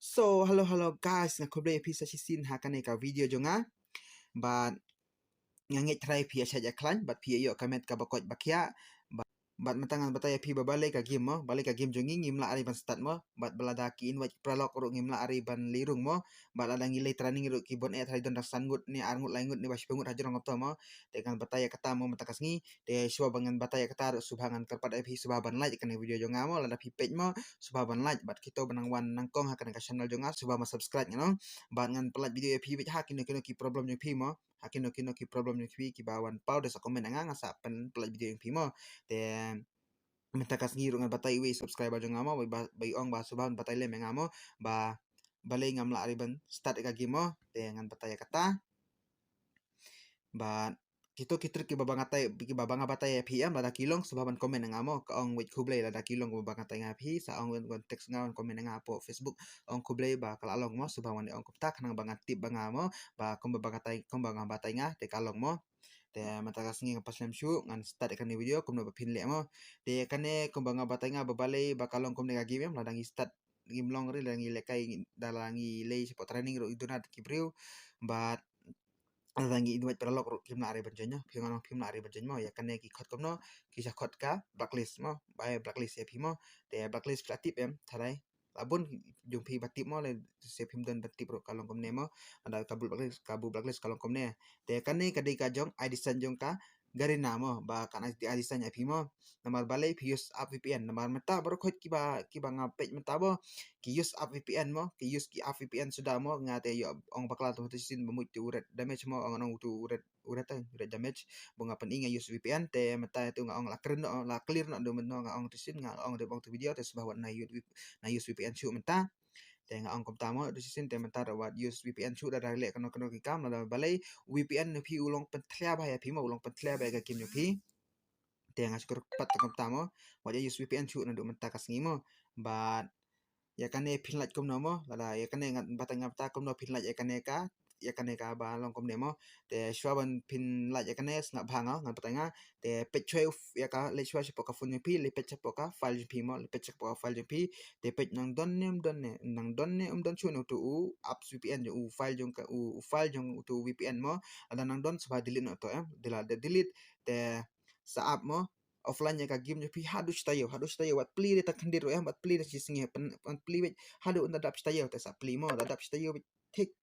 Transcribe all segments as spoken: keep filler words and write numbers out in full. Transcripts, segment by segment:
So, hello, hello guys, nga khublei ïa phi sa shisien ha kane ka video jong nga. Bad nga ngeit trai phi ïa shait ïa khlaiñ, bad phi ïa ïoh ka met kaba koit ba khiah. Bad, bad mynta ngan batai ïa phi ba balei ka game mo, balei ka game jong ngi ngim lah ri ban start mo. Bad ba lada ki invite paralok ruh ngim lah ri ban leit rung mo. Bad lada ngi leit training ruh ki bun eh trai don tang san ngut ne ar ngut lai ngut ne ba shiphew ngut hajrong kumto mo. Te ngan batai ïa kata mo mynta ka sngi. Te shuwa ba ngan batai ïa kata ruh sngewbha ngan kyrpad ïa phi sngewbha ban like ïa kane video jong nga mo, lada phi peit mo sngewbha ban like, bad kito ba nang wan nyngkong ha kane ka channel jong nga sngewbha ban subscribe ngan ong. Bad ngan pynlait video ïa phi bad ha kino kino ki problem jong phi mo, ha kino kino ki problem jong phi kiba wan paw te sa comment ïa nga, nga sa pynlait video ïa phi mo. Te mynta ka sngi ruh ngan batai iwei subscriber jong nga mo, ba, ba i ong ba sngewbha ban batai lem ïa nga mo, ba balei ngam lah ri ban start ïa ka game mo. Te ngan batai ïa kata. Bad kito ki trick kiba nga batai, kiba nga batai ïa phi em, lada ki long sngewbha ban comment ïa nga mo, ka ong wait khublei, lada ki long kiba nga batai ïa phi sa ong wan text nga, wan comment ïa nga hapoh Facebook, ong khublei ba ka la long mo, sngewbha wan ong kumta khnang ba ngan tip ba nga mo, ba kumba nga batai, kumba nga batai ïa nga te ka long mo. Te mynta ka sngi nga pas lem shuh ngan start ïa kane video kumno ba phin leh mo. Te kane kumba nga batai ïa nga ba balei ba ka long kumne ka game em, lada ngi start ngim long ri, lada ngi lehkai, lada ngi leit shapoh training ruh i duna ki briew. Bad lada ngi invite paralok ruh kim lah ri ban join mo, phi ngan ong phim lah ri ban join mo. Ïa kane ki khot kumno, ki sa khot ka blacklist mo, ba ïa blacklist ïa phi mo. Te blacklist phi la tip em, tharai la bun jong phi ba tip mo, lehse phim don ba tip ruh ka long kumne mo. Lada ka bun blacklist, ka bun blacklist ka long kumne. Te kane ka dei ka jong ID sign jong ka Garena mo, ba kan ID sign ïa phi mo. Namar balei phi use app VPN, namar mynta baroh khoit kiba, kiba nga peit mynta mo ki use app VPN mo, ki use ki app VPN suda mo, nga te ïoh ong bakla tu tu shisien ba mut tu u red damage mo, ong ong tu u red, u red, eh, u red damage. Ba nga pyn-i nga use VPN, te mynta tu nga ong la clear noh, la clear noh, dei mynno nga ong tu shisien, nga ong dei ong tu video, te sngewbha wat na use, na use VPN shuh mynta. Te nga ong kumta mo, tu shisien te mynta ruh wat use VPN shuh, lada leh kano kano ki kam, lada balei VPN jong phi u long pynthlia bha ïa phi mo, u long pynthlia bha ïa ka game jong phi. Te nga shu kyrpad tang kumta mo, wat ïa use VPN shuh naduh mynta ka sngi mo. Bad ïa kane phin lait kumno mo, lada ïa kane ngan batai ïa nga kumno phin lait ïa kane ka, ïa kane kaba long kumne mo. Te shuwa ban phin lait ïa kane sngap bha nga, ngan batai ïa nga. Te peit shuwa ïa ka, leit shuwa shapoh ka phone jong phi, leit peit shapoh ka file jong phi mo, leit peit shapoh ka file jong phi. Te peit nang don ne ym don ne, nang don ne ym don shuh ne utu u apps VPN jong u file jong ka, u, u file jong utu u VPN mo. Lada nang don sngewbha delete noh to em, delete, delete. Te sa app mo, offline ïa ka game jong phi haduh shi taïew, haduh shi taïew, wat plie da tang khyndiat ruh em, wat plie da shi sngi, pyn, pyn plie beit haduh ynda dap shi taïew, te sa plie mo, da dap shi taïew beit thik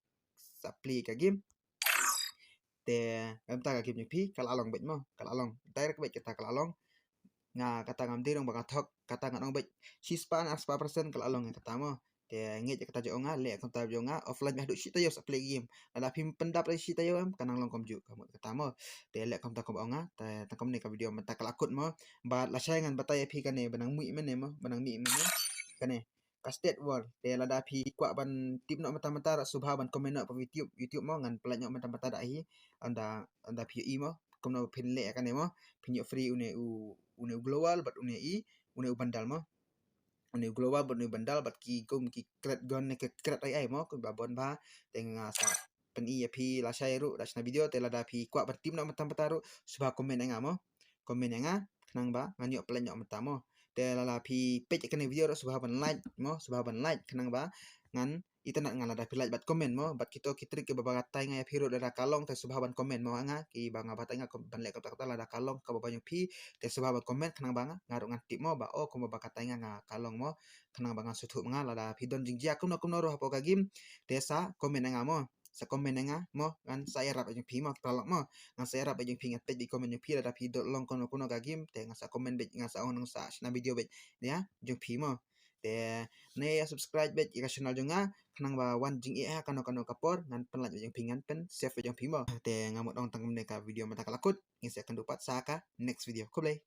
sa plie ka game. Te mynta ka game jong phi ka la long beit mo, ka la long direct beit, kata ka la long. Nga kata ngam dei ruh ba nga thok, kata ngan ong beit shispah, arspah percent ka la long ïa kata mo. Te ngeit ïa kata jong nga, leh kumta jong nga, offline haduh shi taïew sa plie game. Lada phim pyndap da shi taïew em, ka nang long kumjuh, ka mut kata mo. Te leh kumta kumba ong nga, te tang kumne ka video mynta ka la kut mo. Bad lashai ngan batai ïa phi kane ba nang mih mynne mo, ba nang mih mynne. Kane ka state war. Te lada phi kwah ban tip noh mynta mynta ruh sngewbha ban comment noh hapoh YouTube, YouTube mo, ngan pynlait noh mynta mynta da hi. Ynda, ynda phi ïohi mo kumno phin leh ïa kane mo. Phin ïoh free une u, une u global bad une i, une u bundle mo. Une u global bad une u bundle bad ki kum ki crate gun ne ki crate ai ai mo, kiba bun bha. Te nga sa pyn-i ïa phi lashai ruh da shna video, te lada phi kwah ban tip noh mynta mynta ruh sngewbha comment ïa nga mo. Comment ïa nga khnang ba ngan ïoh pynlait noh mynta mo. Te lada phi peit ïa kane video ruh sngewbha ban like mo, sngewbha ban like khnang ba ngan itynnad nga lada phi like bad comment mo, bad kito ki trick kiba nga batai ïa phi ruh lada ka long te sngewbha ban comment mo ha nga, kiba nga batai ïa nga ban leh kata kata lada ka long kaba bha jong phi, te sngewbha ban comment khnang ba nga, nga ruh ngan tip mo ba o kumba nga batai ïa nga ka long mo, khnang ba ngan sngewthuh ma nga. Lada phi don jingjia kumno kumno ruh hapoh ka game, te sa comment ïa nga mo, sa comment ïa nga mo, ngan sa ïarap ïa jong phi mo, ki paralok mo, ngan sa ïarap ïa jong phi, ngan peit beit comment jong phi, lada phi don long kumno kumno ka game, te ngan sa comment beit, ngan sa ong, ngan sa shna video beit ïa jong phi mo. Te ne ïa subscribe beit ïa ka channel jong nga khnang ba wan jingeh ha kano kano ka por ngan pynlait ïa jong phi, ngan pynsave ïa jong phi mo. Te nga mut ong tang kumne ka video mynta ka la kut, ngin sa ïakynduh pat sa ka next video. Khublei.